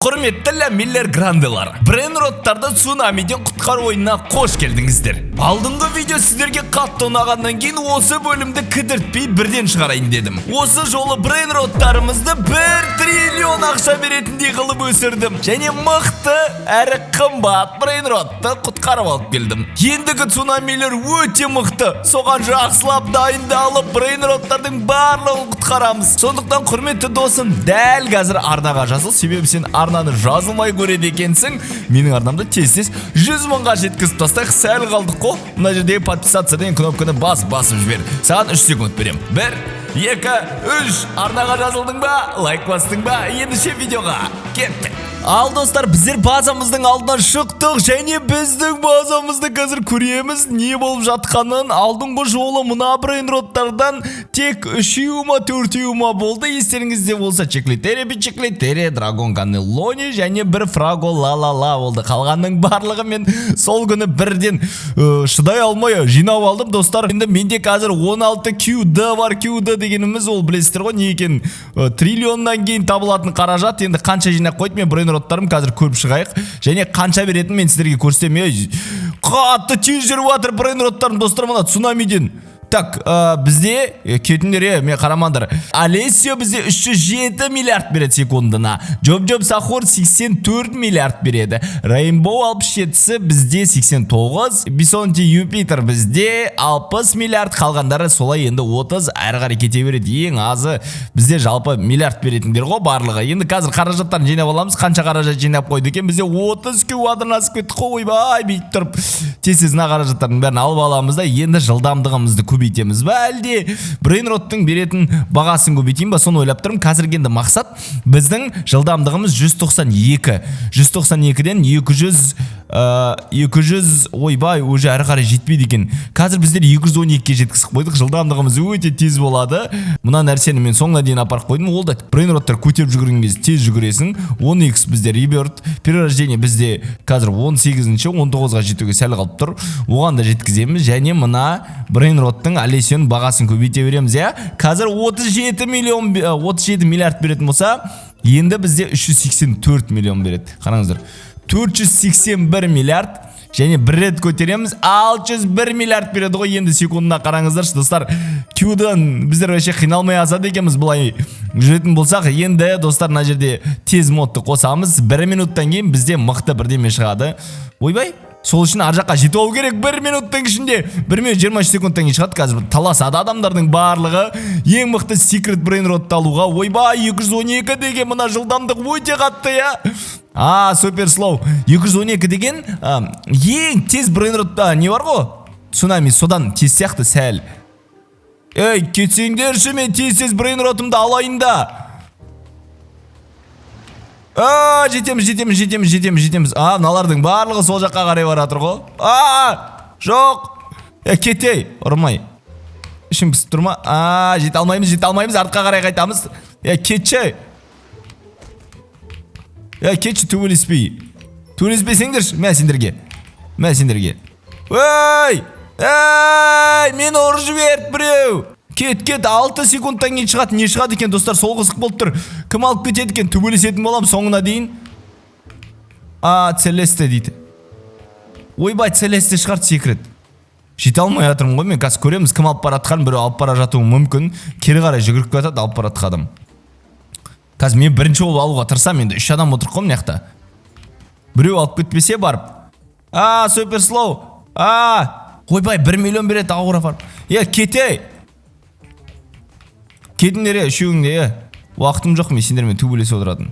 Құрметті Ля Гранделар, брейнроттарды цунамиден құтқару ойынына қош келдіңіздер. Алдыңғы видео сіздерге қатты ұнағаннан кейін осы бөлімді кідіртпей бірден шығарайын дедім. Осы жолы брейнроттарымызды 1 триллион ақша беретіндей қылып өсірдім. Және мықты әрі қымбат брейнротты құтқарып алып келдім. Ендігі цунамилер өте мықты. Соған жақсылап дайындалып брейнроттардың барлығын құтқарамыз. Сондықтан, құрметті досым, дәл қазір арнаға жазыл, себебі сен арнаны жазылмай көреді екенсің. Менің арнамды тез-тез 100 мыңға жеткізіп тастайық, сәл қалдық қой. Мына жердегі подписаться деген кнопканы басып жібер. Саған 3 секунд беремін. 1, 2, 3. Арнаға жазылдың ба? Лайк бастың ба? Ендеше видеоға кеттік. Ал, достар, біздер базамыздың алдынан шықтық және біздің базамызды қазір көреміз не болып жатқанын. Алдыңғы жолы мына брейнроттардан тек үшеу ма, төртеу ма болды. Естеріңізде болса, Чеклитере, Бичеклитере, Драгон Канелони және бір Фраго ла-ла-ла болды. Қалғанның барлығы мен сол күні бірден шыдай алмай жинап алдым, достар. Енді менде қазір 16 QD бар. QD дегеніміз ол білесіздер ғой не екенін. Триллионнан кейін табылатын қаражат. Енді қанша жинап қойды мен брейнроттарым, қазір көріп шығайық. Және қанша беретінін мен сіздерге көрсетемін. Ей, қатты тез жүріп жатыр брейнроттарым, достар, мына цунамиден. Так, бізде кетіңдер, мен қарамаңдар. Алессио бізде 307 миллиард береді секундына. Жоп-жоп Сахур 84 миллиард береді. Рейнбоу 67-сі бізде 89. Бисонти Юпитер бізде 60 миллиард. Қалғандары солай енді 30 әрі қарай кете береді. Ең азы бізде жалпы миллиард беретіндер ғой барлығы. Енді қазір қаражаттарын жинап аламыз. Қанша қаражат жинап қойды екен? Бізде 30 квадрат асып кетті ғой, ойбай, бүйтіп тұрып. Тез-тез мына қаражаттардың бәрін алып аламыз да, енді жылдамдығымызды көбейтеміз ба, әлде брейнроттың беретін бағасын көбейтейін ба, соны ойлап тұрмын. Қазіргі енді мақсат біздің жылдамдығымыз 192. 192-ден 200, 200, ойбай, уже әрі қарай жетпейді екен. Қазір біздер 212-ге жеткізіп қойдық. Жылдамдығымыз өте тез болады. Мына нәрсені мен соңына дейін апарып қойдым. Ол да брейнроттар көтеріп жүгірген кезде тез жүгіресің. 10x бізде реберт, перерождение бізде қазір 18-ші, 19-ға жетуге сәл қалып тұр. Оған да жеткіземіз. Және мына брейнроттың Алесионың бағасын көбейте береміз, иә. Қазір 37 миллион, 37 миллиард беретін болса, енді бізде 384 миллион береді. Қараңыздар. 481 миллиард және бір рет көтереміз, 601 миллиард береді ғой енді секундына. Қараңыздаршы, достар, Q-дан біздер вообще қиналмай асады екенбіз былай жүретін болсақ. Енді, достар, мына жерде тез модты қосамыз. Бір минуттан кейін бізде мықты бірдеме шығады. Ойбай, сол үшін ар жаққа жетіп алу керек бір минуттың ішінде. 1 минут 23 секундтан кейін шығады. Қазір таласады адамдардың барлығы ең мықты секрет брейнротты алуға. Ойбай, 212 деген мына жылдамдық өте қатты, иә. А, супер слоу. 212 деген ең тез брейнротта не бар ғой? Цунами содан тез сияқты сәл. Ей, кетсеңдерші, мен тез-тез брейнротымды алайын да. А, жетеміз, жетеміз, жетеміз, жетеміз, жетеміз. А, мыналардың барлығы сол жаққа қарай бара жатыр ғой. А, жоқ. Е, кетей, ұрмай. Ішім пісіп тұр ма? А, жете алмаймыз, жете алмаймыз, артқа қарай қайтамыз. Е, кетші. Е, кетші, төбелеспей. Төбелеспесеңдерші, мә сендерге. Мә сендерге. Ей! Ей, мені ұрып жіберді біреу. Кет, кет, 6 секундтан кейін шығады. Не шығады екен, достар, сол қызық болып тұр. Кім алып кетеді екен, төбелесетін боламын соңына дейін. А, Целесте дейді. Ойбай, Целесте шығарды секрет. Жете алмай жатырмын ғой мен. Қазір көреміз кім алып бара жатқанын. Біреу алып бара жатуы мүмкін. Кері қарай жүгіріп кетеді алып бара жатқан адам. Қазір мен бірінші болып алуға тырысамын. Енді үш адам отырық қой мына жақта. Біреу алып кетпесе барып. А, супер слоу. А, ойбай, 1 миллион береді ауыр апарып. Е, кетей. Кетіңдер, е, үшеуің де, е. Уақытым жоқ мен сендермен төбелесіп отыратын.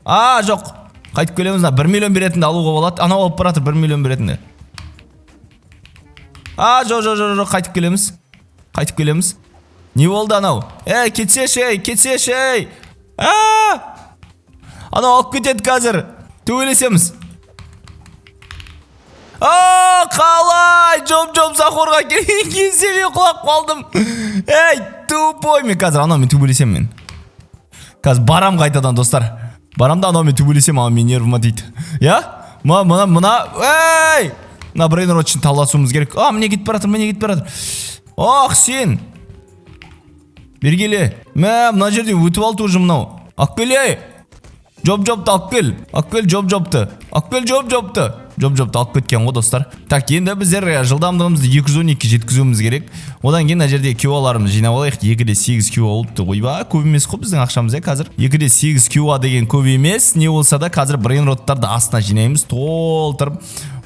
А, жоқ. Қайтып келеміз, мына 1 миллион беретінді алуға болады. Анау алып бара жатыр 1 миллион беретінді. А, жоқ, жоқ, жоқ, жоқ, қайтып келеміз. Қайтып келеміз. Не болды анау? Ей, кетсеші, ей, кетсеші, ей. А! Анау алып кетеді қазір. Төбелесеміз. А, қалай? Жоп-жоп Сахурға келген кезде мен құлап қалдым. Ей, тупой, мен қазір анаумен төбелесемін мен. Қазір барам қайтадан, достар. Барам да анаумен төбелесемін, ана мен нервыма тиді. Я? Мына, мына, мына, ей! Мына брейнрот үшін таласуымыз керек. А, міне кетіп бара жатыр, міне кетіп бара жатыр. Ох, сен. Бері келе. Мә, мына жерде өтіп алды уже мынау. Алып келе. Жоп жопты алып кел, алып кел жоп жопты, алып кел жоп жопты. Жоп жопты алып кеткен ғой, достар. Так, енді біздер жылдамдығымызды 212 жеткізуіміз керек. Одан кейін мына жерде кюаларымызды жинап алайық. 2,8 кюа болыпты. Ойбай, көп емес қой біздің ақшамыз, иә, қазір. 2,8 кюа деген көп емес. Не болса да, қазір брейнроттарды астына жинаймыз, толтырып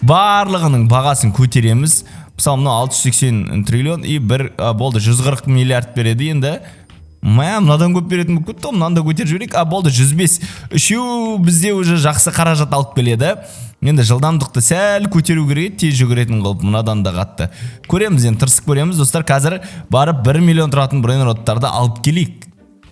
барлығының бағасын көтереміз. Мысалы, мынау 680 триллион и бір болды, 140 миллиард береді енді. Мә, мынадан көп беретін болып кетті ғой, мынаны да көтеріп жіберейік. А, болды, 105. Үшеу бізде уже жақсы қаражат алып келеді. Енді жылдамдықты сәл көтеру керек еді, тез жүгіретін қылып, мынадан да қатты. Көреміз енді, тырысып көреміз, достар. Қазір барып 1 миллион тұратын брейнроттарды алып келейік.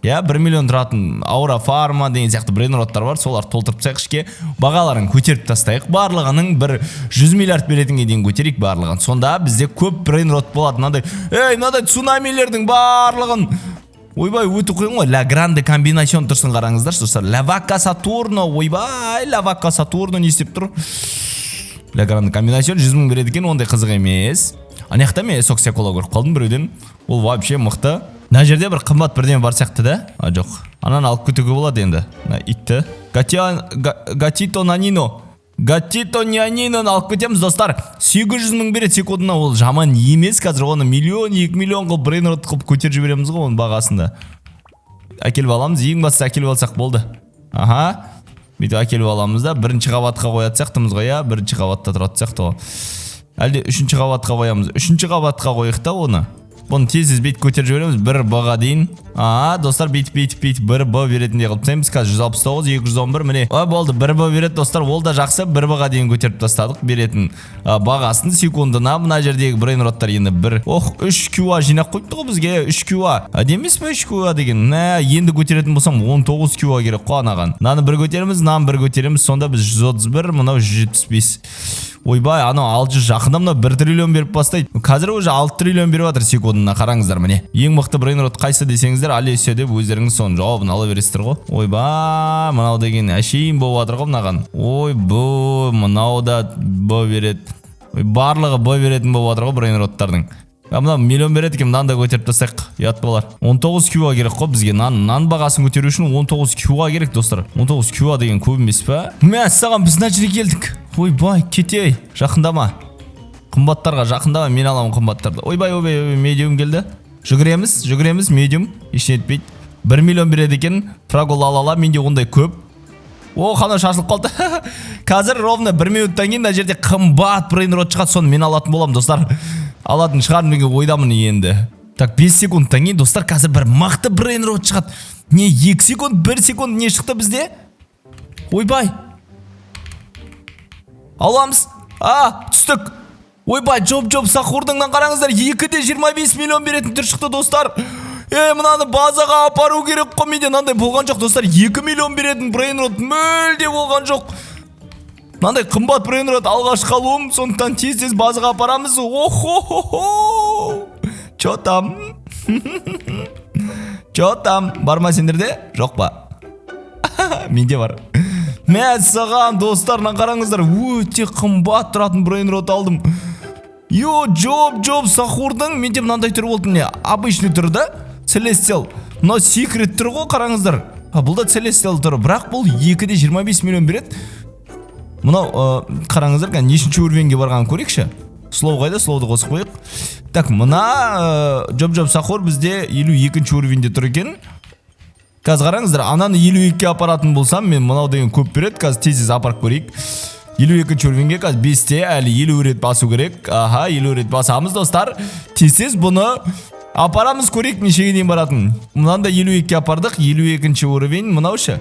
Иә, 1 миллион тұратын аура фарма деген сияқты брейнроттар бар, соларды толтырып тастайық ішке, бағаларын көтеріп тастайық. Барлығының бір 100 миллиард беретінге дейін көтерейік барлығын. Сонда бізде көп брейнрот болады. Мынандай, ей, мынандай цунамилердің барлығын. Ойбай, өте қиын ғой. Ла Гранде комбинацион тұрсын, қараңыздаршы, достар. Ла Вакка Сатурно, ойбай, Ла Вакка Сатурно не істеп тұр? Ла Гранде комбинацион 100 мың береді екен, ондай қызық емес. Ана жақта мен Соксия кола көріп қалдым біреуден. Ол вообще мықты. Мына жерде бір қымбат бірдеме бар сияқты да? А, жоқ. Ананы алып кетуге болады енді. Мына итті. Гатито Нанино. Гатито Нианиноны алып кетеміз, достар. 800 мың береді секундына, ол жаман емес. Қазір оны миллион, 2 миллион қылып брейнрот қылып көтеріп жібереміз ғой оның бағасында. Әкеліп аламыз, ең бастысы әкеліп алсақ болды. Аха. Бүйтіп әкеліп аламыз да, бірінші қабатқа қоятын сияқтымыз ғой, иә, бірінші қабатта тұратын сияқты ғой. Әлде үшінші қабатқа қоямыз. Үшінші қабатқа қояйық та оны. Бұны тез-тез бүйтіп көтеріп жібереміз, бір Б-ға дейін. А, достар, бүйтіп, бүйтіп, бүйтіп бір Б беретіндей қылып тастаймыз. Қазір 169, 211, міне. Ой, болды, бір Б береді, достар, ол да жақсы. Бір Б-ға дейін көтеріп тастадық беретін бағасын секундына. Мына жердегі брейнроттар енді бір, ох, 3 кюа жинап қойыпты ғой бізге, 3 кюа. Әдемі емес пе 3 кюа деген? Мә, енді көтеретін болсам 19 кюа керек қой анаған. Мынаны бір көтереміз, мынаны бір көтереміз, сонда біз 131, мынау 175. Ойбай, анау 600 жақында мынау 1 триллион беріп бастайды. Қазір уже 6 триллион беріп жатыр секундына, қараңыздар міне. Ең мықты брейнрот қайсы десеңіздер, Алесио деп өздеріңіз соның жауабын ала бересіздер ғой. Ойбай, мынау деген әшейін болып жатыр ғой мынаған. Ой, бұ, мынау да Б береді. Ой, барлығы Б беретін болып жатыр ғой брейнроттардың. А мынау миллион береді екен, мынаны да көтеріп тастайық, ұят болар. 19 кюа керек қой бізге. Нан бағасын көтеру үшін 19 кюа керек, достар. 19 кюа деген көп емес па? Мәссаған, біз мына жерге келдік. Ойбай, кетей, жақындама. Қымбаттарға жақындама, мен аламын қымбаттарды. Ойбай, ойбай, ойбай, медиум келді. Жүгіреміз, жүгіреміз, медиум, ештеңе етпейді. 1 миллион береді екен. Фрагол ала ала, менде ондай көп. О, қана шашылып қалды. Қазір ровно 1 минуттан кейін мына жерде қымбат брейнрот шығады, соны мен алатын боламын, достар. Алатын шығармын деген ойдамын енді. Так, 5 секундтан кейін, достар, қазір бір мықты брейнрот шығады. Не, 2 секунд, 1 секунд не шықты бізде? Ойбай. Аламыз. А, түстік. Ойбай, жоп-жоп сахурдыңнан қараңыздар, 2,25 миллион беретін түр шықты, достар. Е, мынаны базаға апару керек қой, менде мынандай болған жоқ, достар. 2 миллион беретін брейнрот мүлде болған жоқ. Мынандай қымбат брейнрот алғашқы алуым, сондықтан тез-тез базаға апарамыз. Охо-хо-хо. Чё там? Чё там? Бар ма сендерде? Жоқ па? Менде бар. Мәссаған, достар, мына қараңыздар, өте қымбат тұратын брейнрот алдым. Йо, жоп, жоп, сахурдың менде мынандай түрі болды, міне, обычный түрі да, Целестиал. Мынау секрет түрі ғой, қараңыздар. А, бұл да Целестиал түрі, бірақ бұл 2,25 миллион береді. Мынау, қараңыздар, қазір нешінші уровеньге барғанын көрейікші. Слоу қайда? Слоуды қосып қояйық. Так, мына жоп-жоп сахур бізде 52 уровеньде тұр екен. Қазір қараңыздар, ананы 52-ге апаратын болсам, мен мынау деген көп береді. Қазір тез-тез апарып көрейік. 52 уровеньге қазір 5-те әлі 50 рет басу керек. Аха, 50 рет басамыз, достар. Тез-тез бұны апарамыз, көрейік нешеге дейін баратын. Мынаны да 52-ге апардық, 52 уровень, мынау ше.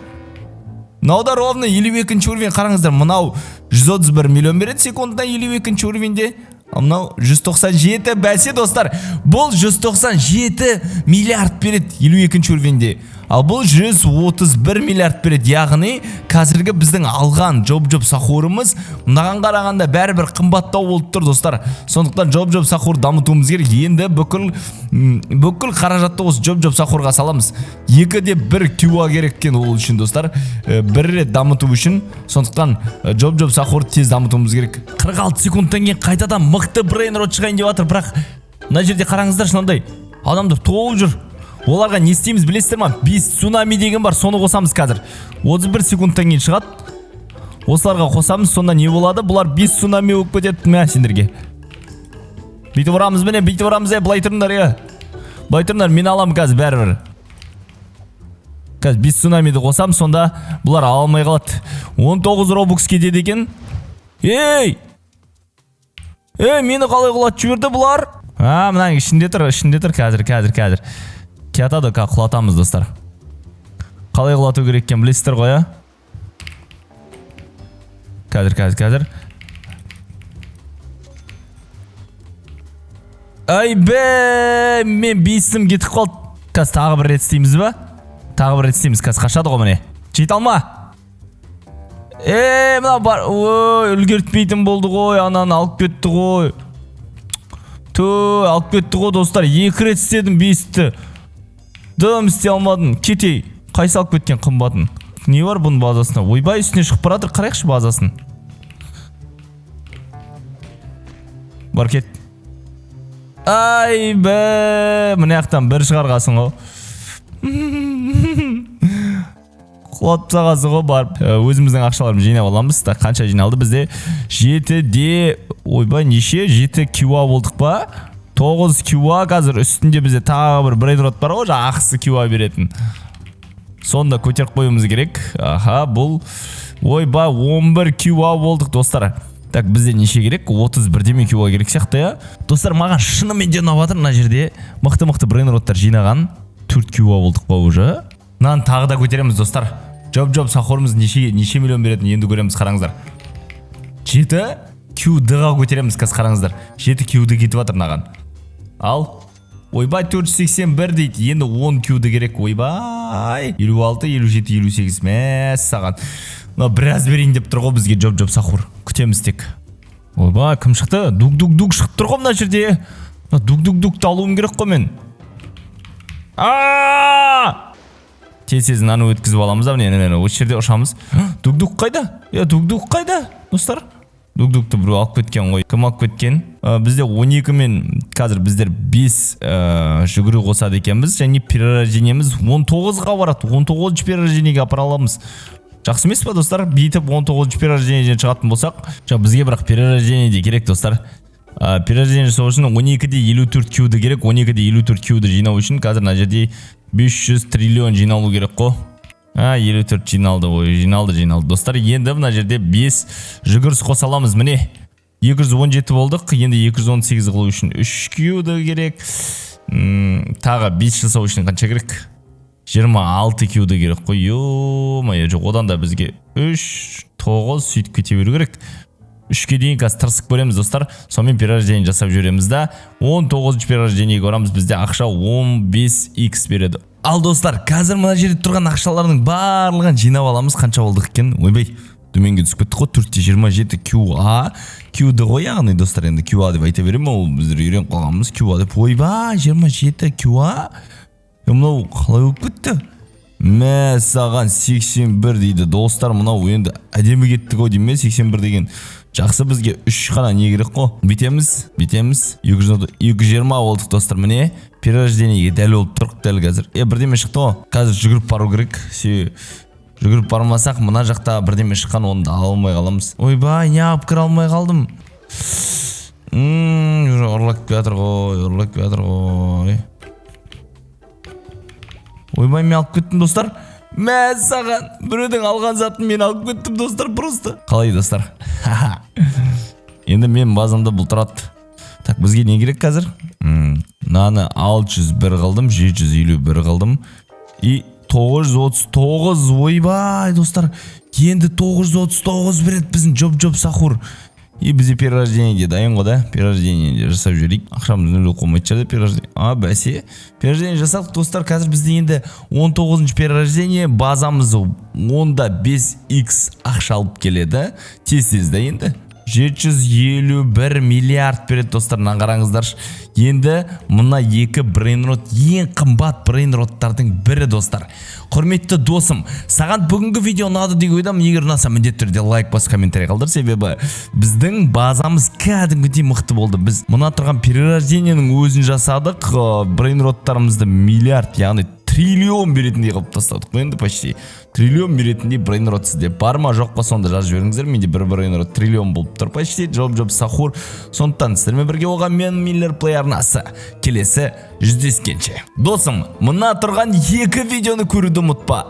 Мынау да ровно 52 уровень, қараңыздар, мынау 131 миллион береді секундына 52 уровеньде. Ал мынау 197, бәсе, достар, бұл 197 миллиард береді 52 уровеньде. Ал бұл 131 миллиард береді. Яғни қазіргі біздің алған жоп-жоп сахурымыз мынаған қарағанда бәрібір қымбаттау болып тұр, достар. Сондықтан жоп-жоп сахур дамытуымыз керек. Енді бүкіл қаражатты осы жоп-жоп сахурға саламыз. 2,1 кюа керек екен ол үшін, достар. Бір рет дамыту үшін. Сондықтан жоп-жоп сахур тез дамытуымыз керек. 46 секундтан кейін қайтадан мықты брейнрот шығайын деп жатыр, бірақ мына жерде қараңыздаршы, мынандай адамдар толып жүр. Оларға не істейміз білесіздер ма? 5 цунами деген бар, соны қосамыз қазір. 31 секундтан кейін шығады. Осыларға қосамыз, сонда не болады? Бұлар 5 цунами болып кетеді, мә сендерге. Бүйтіп ұрамыз міне, бүйтіп ұрамыз, былай тұрыңдар, е. Былай тұрыңдар, мен аламын қазір бәрібір. Қазір 5 цунамиді қосамыз, сонда бұлар ала алмай қалады. 19 робукс кетеді екен. Ей! Ей, мені қалай құлатып жіберді бұлар? А, мынаның ішінде тұр, ішінде тұр, қазір, қазір, қазір. Кетады, құлатамыз, достар. Қалай құлату керек екенін білесіздер ғой, а? Қазір, қазір, қазір. Ай бе, мен бесім кетіп қалды. Қазір тағы бір рет істейміз ба? Тағы бір рет істейміз, қазір қашады ғой міне. Жете алма. Мына бар, ой, үлгертпейтін болды ғой, ананы алып кетті ғой. Тө, алып кетті ғой, достар. 2 рет істедім бесті. Дым істей алмадым. Кетей. Қайсы алып кеткен қымбатын? Не бар бұның базасында? Ойбай, үстіне шығып бара жатыр, қарайықшы базасын. Бар кет. Ай бе, мына жақтан бір шығарғасың ғой. Құлатып тастағансың ғой барып. Өзіміздің ақшаларымызды жинап аламыз. Так, қанша жиналды бізде? 7-де, ойбай, неше? 7 кюа болдық па? 9 кюа қазір үстінде бізде тағы бір брейнрот бар ғой, жаңа ақысы кюа беретін. Соны да көтеріп қоюымыз керек. Аха, бұл ойбай, 11 кюа болдық, достар. Так, бізде неше керек? 30 бірдеме кюа керек сияқты, иә? Достар, маған шынымен де ұнап жатыр мына жерде. Мықты-мықты брейнроттар жинаған. 4 кюа болдық па уже? Мынаны тағы да көтереміз, достар. Жоп-жоп сахорымыз неше миллион беретінін енді көреміз, қараңыздар. 7 кю д-ға көтереміз қазір, қараңыздар. 7 кю д кетіп жатыр мынаған. Ал, ойбай, 481 дейді. Енді 10 кю д керек, ойбай. 56, 57, 58, мәссаған. Мына біраз берейін деп тұр ғой бізге жоп-жоп сахур. Күтеміз тек. Ойбай, кім шықты? Дук-дук-дук шығып тұр ғой мына жерде. Мына дук-дук-дукты алуым керек қой мен. А! Тез-тез мынаны өткізіп аламыз да, міне, міне, міне, осы жерде ұшамыз. Дук-дук қайда? Е, дук-дук қайда? Достар, дук-дукты біреу алып кеткен ғой. Кім алып кеткен? Бізде 12 мен қазір біздер 5 жүгіру қосады екенбіз. Және перерождениеміз 19-ға барады. 19-шы перерождениеге апара аламыз. Жақсы емес па, достар? Бүйтіп 19-шы перерождениеден шығатын болсақ, жоқ, бізге бірақ перерождение де керек, достар. Перерождение жасау үшін 12-де 54 кюді керек. 12-де 54 кюді жинау үшін қазір мына жерде 500 триллион жиналу керек қой. А, 54 жиналды ғой, жиналды, жиналды. Достар, енді мына жерде 5 жүгіріс қоса аламыз. Міне, 217 болдық. Енді 218 қылу үшін 3 кюді керек. Тағы 5 жасау үшін қанша керек? 26 кюді керек қой. Ё-моё, жоқ, одан да бізге 3, 9 сөйтіп кете беру керек. 3-ке дейін қазір тырысып көреміз, достар. Сонымен перерождение жасап жібереміз да. 19-шы перерождениеге барамыз. Бізде ақша 15x береді. Ал, достар, қазір мына жерде тұрған ақшалардың барлығын жинап аламыз. Қанша болдық екен? Ойбай, төменге түсіп кеттік қой. Төртте жиырма жеті кю а. Кю д ғой, яғни, достар, енді кю а деп айта беремін. Ол біздер үйреніп қалғанбыз кю а деп. Ойбай, 27 кю а. Мынау қалай болып кетті? Мә, саған 81 дейді. Достар, мынау енді әдемі кетті ғой деймін, 81 деген. Жақсы, бізге 3 қана не керек қой. Бүйтеміз, бүйтеміз. 220 болдық, достар, міне. Перерождениеге дәл болып тұрдық дәл қазір. Бірдеме шықты ғой. Қазір жүгіріп бару керек. Жүгіріп бармасақ, мына жақта бірдеме шыққан, оны да ала алмай қаламыз. Ойбай, неғып кіре алмай қалдым? Уже ұрлап келе жатыр ғой, ұрлап келе жатыр ғой. Ойбай, мен алып кеттім, достар. Мә, саған біреудің алған затын мен алып кеттім, достар, просто. Қалай, достар? Енді мен базамда бұл тұрады. Так, бізге не керек қазір? Мынаны 601 қылдым, 751 қылдым. И 939, ойбай, достар. Енді 939 береді біздің жоп-жоп сахур. И бізде перерождение де дайын ғой да? Перерождение де жасап жіберейік. Ақшамыз нөл болып қалмайтын шығар да перерождение. А, бәсе. Перерождение жасадық, достар. Қазір бізде енді 19-шы перерождение базамыз онда 5x ақша алып келеді. Тез-тез да енді. 751 миллиард береді, достар. Мынаны қараңыздаршы. Енді мына екі брейнрот ең қымбат брейнроттардың бірі, достар. Құрметті досым, саған бүгінгі видео ұнады деген ойдамын. Егер ұнаса, міндетті түрде лайк бас, комментарий қалдыр. Себебі біздің базамыз Кәдімгідей мықты болды. Біз мына тұрған перерождениенің өзін жасадық, брейнроттарымызды миллиард, яғни триллион беретіндей қылып тастадық қой. Енді почти триллион беретіндей брейнрот сізде бар ма, жоқ па, сонда жазып жіберіңіздер. Менде бір брейнрот триллион болып тұр почти. Жоп жоп сахур. Сондықтан сіздермен бірге болған мен, Миллер Плей арнасы. Келесі жүздескенше, досым. Мына тұрған екі видеоны көруді ұмытпа.